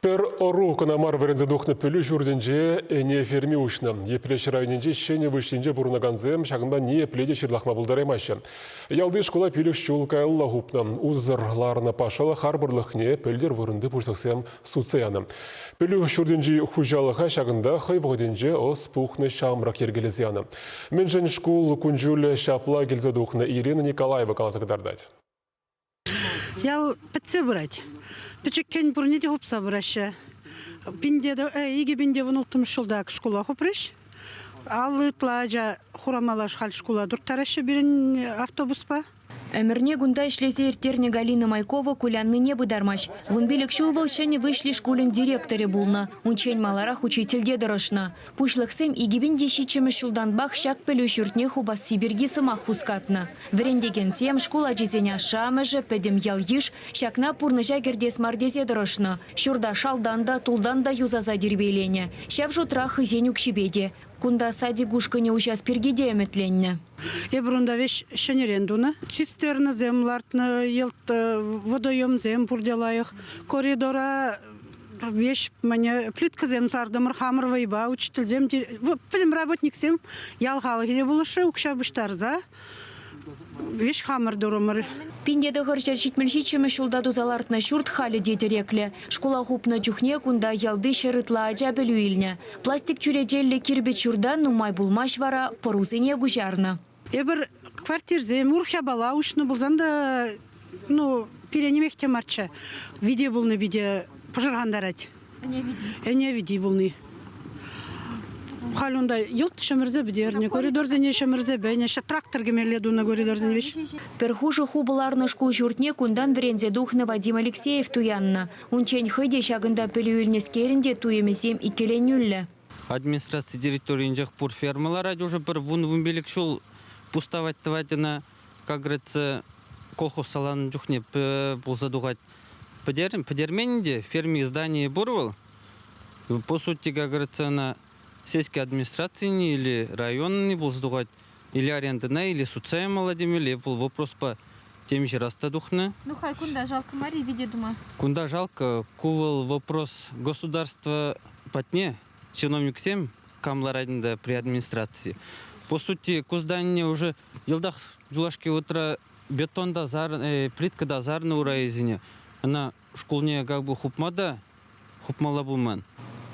Пӗр ӑру кӑна мар вӗренсе тухнӑ пӗлӳ ҫуртӗнче ӗне ферми уҫнӑ. Йӗпреҫ районӗнчи Ҫӗнӗ Выҫлинче пурӑнакансем ҫакӑнпа ниепле те ҫырлахма пултараймаҫҫӗ. Ялти шкула пилӗк ҫул каялла хупнӑ. Усӑсӑр ларнӑ патшалӑх харпӑрлӑхне пӗлтӗр вырӑнти пуҫлӑхсем сутса янӑ. Пӗлӳ ҫуртӗнчи хуҫалӑха ҫакӑнта хӑй вӑхӑтӗнче ӑс пухнӑ ҫамрӑк йӗркелесе янӑ. Мӗншӗн шкул кун-ҫулӗ ҫапла килсе тухнӑ Ирина Николаева каласа кӑтартать. Ял пӗтсе пырать. Пӗчӗккен пурне те хупса пыраҫҫӗ. 2016 ҫулта шкула хупрӗҫ. 50 ытла ача Хурамалаш халь шкула турттараҫҫӗ пирӗн автобуспа. Ӗмӗрне кунта ӗҫлесе ирттернӗ Галина Майкова куляннине пытармасть. 15 ҫул вӑл Ҫӗнӗ Выҫли шкулӗн директорӗ пулнӑ. Унччен маларах учительте тӑрӑшнӑ. Пуҫлӑхсем 2007-мӗш ҫултанпах ҫак пӗлӳ ҫуртне хупасси пирки сӑмах хускатнӑ. Вӗрентекенсем, шкул ачисен ашшӗ-амӑшӗ, пӗтӗм ял-йыш ҫакна пурнӑҫа кӗртес мар тесе тӑрӑшнӑ. Ҫурта шалтан та, тултан та юсаса тирпейленӗ. Ҫав шутра хӑйсен укҫипе те. Кунта садик ушкӑнӗ уҫас пирки те ӗмӗтленнӗ. Эпир унта веҫ ҫӗнӗрен тунӑ. Цистернӑсем лартнӑ, йӑлт водоемсем пурте лайӑх. Коридора веҫ мӗне плиткӑсем сартӑмӑр хамӑр вӑйпа, учительсем, пӗтӗм работниксем ял халӑхӗ те пулӑшрӗ укҫа пуҫтарса. Веҫ хамӑр турӑмӑр. 1977 ҫулта туса лартнӑ ҫурт халӗ те тӗреклӗ. Шкула хупнӑ чухне кунта ялти ҫӗр ытла ача пӗлӳ илнӗ. Пластик чӳречеллӗ кирпӗч ҫурта нумай пулмасть вара пӑрусене куҫарнӑ. Эпир квартирсем, урӑх япала уҫнӑ пулсан та, ну, пире нимех те марччӗ. Вите пулни питӗ пӑшӑрхантарать. Ӗне вити? Ӗне вити пулни. Халь унта йӑлт ҫӗмӗрсе пӗтернӗ, коридорсене ҫӗмӗрсе пӗнӗ, трактор кӗмелле тунӑ коридорсене веҫ. Пӗр хушӑ хупӑ ларнӑ шкул ҫуртне кунтан вӗренсе тухнӑ Вадим Алексеев туяннӑ. Унччен хӑй те ҫакӑнта пӗлӳ илнӗскерӗн те туйӑмӗсем иккӗленӳллӗ. Администраци территорийӗнчех пур ферма ларать уже пӗр вун-вунпилӗк ҫул пуставать тӑвать ӑна. Как говорится, колхоз саланнӑ чухне пулса тухать. Пӗтермен ӗнтӗ, ферми зданийӗ пур вӑл. По сути, как говорится, ӑна сельской администрацийӗн или районӑн пулса тухать, или арендӑна, или сутса ямалла темелле. Вӑл вопроспа темиҫе раз та тухнӑ. Ну, халь кунта жалко мар-и вите тума? Кунта жалко. Ку вӑл вопрос государство патне чиновниксем кам ларать ӗнтӗ при администрации. По сути, ку здание уже йӑлтах юлашки вӑхӑтра бетон та сар, плитка та сарнӑ урайӗсене. Ӑна шкулне как бы хупма та хупмалла пулман.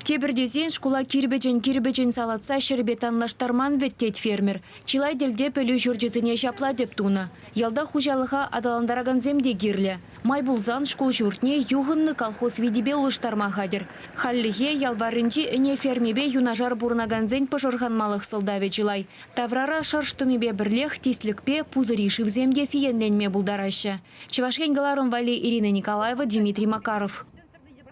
Тепӗр тесен шкула кирпӗчӗн-кирпӗчӗн салатса ҫӗрпе танлаштарман вӗт, тет фермер. Чылай тӗлте пӗлӳ ҫурчӗсене ҫапла тӗп тунӑ. Ялта хуҫалӑха аталантаракансем те кирлӗ. Май пулсан шкул ҫуртне юхӑннӑ колхоз витипе улӑштарма хатӗр. Хальлӗхе ял варринчи ӗне фермипе юнашар пурӑнакансен пӑшӑрханмалӑх сӑлтавӗ чылай. Таврара шӑрш тӑнипе пӗрлех тислӗкпе пусӑри шывсем те сиенленме пултараҫҫӗ. Чӑваш Ен кӑларӑм валли Ирина Николаева, Дмитрий Макаров.